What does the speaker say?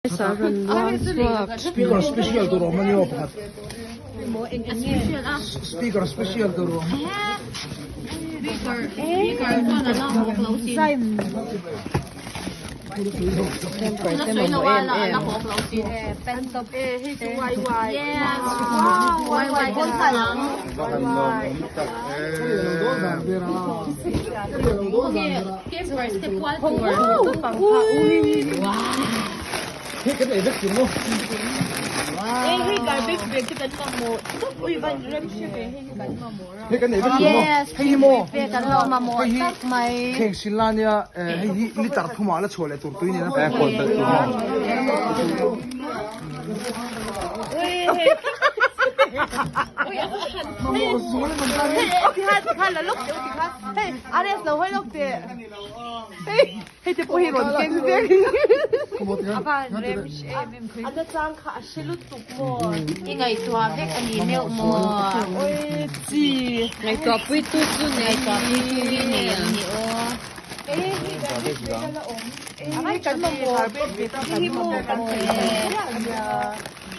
A rawn luang chhuak. Speaker special tur awm ani aw pakhat. Speaker special tur awm. Camper te mamawh em em. Hei kan ei vek tur maw? Hei kan ei vek tur maw? Hei hi maw? Hei hi kheng sil la nia hei hi liter thumah la chhuah leh tur tui nen a kawl belh tur maw? Hei te pawh hi rawn keng vek. A na chang kha a hre lutuk maw? I ngaihtuah vek a ni meuh maw? Oi chi. Ngaihtuah pui tu chu nei Ngaihtuah pui tu hi nei ang ni aw. Hei kan mamawh. Hei hi maw kan thei.